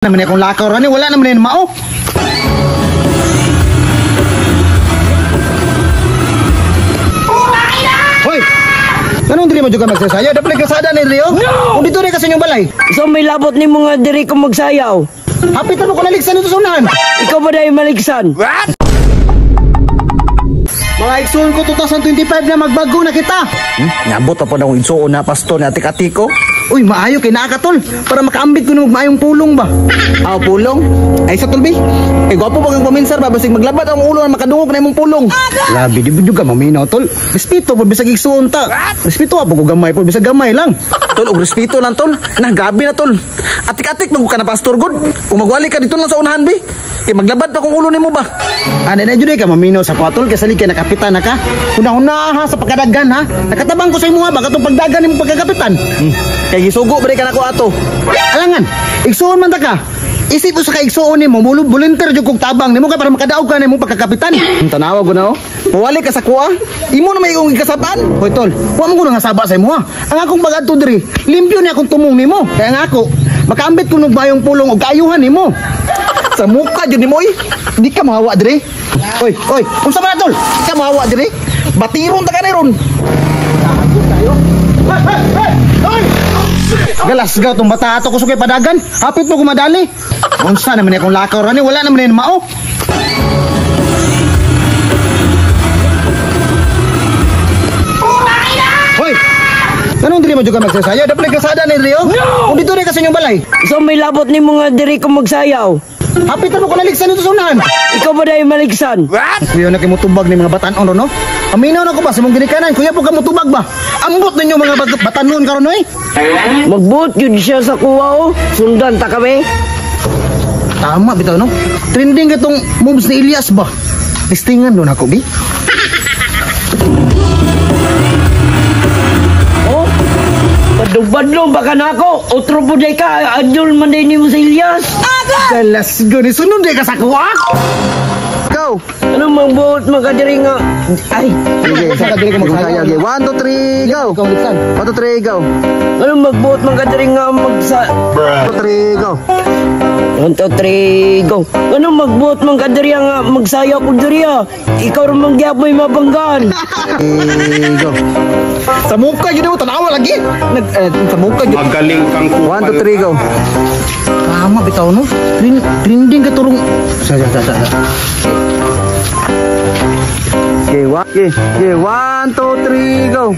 Naman akong lakaw rani, wala naman yan mao. Hoy! Anong diri mo juga magsasayaw? Dapat kasada ni Rio? No! Kung dito rin kasi inyong balay. So may labot ni mga diri ko magsayaw. Hapit na mo ko naligsan dito sa unahan. Ikaw ba dahil maligsan? What? Mga igsoon ko, 2025 na magbago na kita. Nabot pa po na akong igsoon na pastor na atik-atiko. Uy, maayo kay naa ka, tol. Para makaambit ko ng maayong pulong ba. Aw, pulong? Ay sa tol, bi. Ay gwapo pa kang paminsar ba basig maglabat ang ulo na makadungog na imong pulong. Labi di ba ka maminaw, tol. Respeto po bisag igsoon ta. Respeto po ko gamay po bisag gamay lang. Tol, og respeto lang, tol. Nah, gabi na, tol. Atik-atik man ka na pastor god. Kung magwali ka dito lang sa unahan, bi. Kay maglabat pa kung ulo nimo ba. Ana na jud ka maminaw sa kwa, tol, kay sali kay nakapitan na ka. Una-una ha sa pagkadagan ha. Nakatabang ko sa imo ha ba katong pagdagan nimo pagkakapitan. Kay gisugo ba ka nako ato. Alangan, igsoon man ta ka. Isip usa ka igsoon nimo, volunteer jud kog tabang nimo kay para makadaog ka nimo pagkakapitan. Tanawa ko na oh. Muwali ka sa kuha. Imo na may imong gikasab-an. Hoy tol, wa man ko nga saba sa imo ha. Ang akong pag-adto diri, limpyo ni akong tumong nimo. Kaya nga ako, makaambit ko nog bayong pulong og kaayuhan nimo. Sa muka jud nimo oy. Di ka mahawa diri. Oy, oy, unsa man na, tol? Di ka mahawa diri. Batiron ta ka ni ron. Galasgaw tong bata ato kusog kay padagan. Hapit mo kumadali. Unsa naman akong lakaw rani, wala naman ni mao. Hoy! Anong diri mo juga magsasayaw? Dapat kasada ni Rio? No! Kung dito rin kasi inyong balay. So may labot ni mga diri ko magsayaw. Hapit na mo ko naligsan dito sa unahan. Ikaw ba dahil maligsan? What? Kuya na kay mutubag ni mga batanon no? Aminaw na ko ba sa mong ginikanan? Kuya po ka mutubag ba? Ambot ninyo mga batanon karon oy. Magbuot yun siya sa kuha oh. Sundan ta kami. Tama bitaw no? Trending katong moves ni Elias ba? Listingan doon ako bi. Oh. Badlong-badlong baka na ako. Otro po day ka. Adol man day nimo sa Elias. Galas go ni sunod day ka sa kuha. Go. Ano magbuot man ka diri nga? Ay, Sige, Sa ka diri ka magsayaw. Okay, 1 2 3 go. Ikaw ligsan. 1 2 3 go. ano magbuot man ka diri nga magsa 1 2 3 go. 1 2 3 go. Ano magbuot man ka diri nga magsayaw ko diri ah. Ikaw ra man gyapon mabanggaan. 3 go. Sa muka jud mo tanawa lagi. Nag sa muka jud. Magaling kang kupal. 1 2 3 go. Tama bitaw no? Trending ka turong sa sa sa sa. Okay, 1 okay, 1 2 3 go.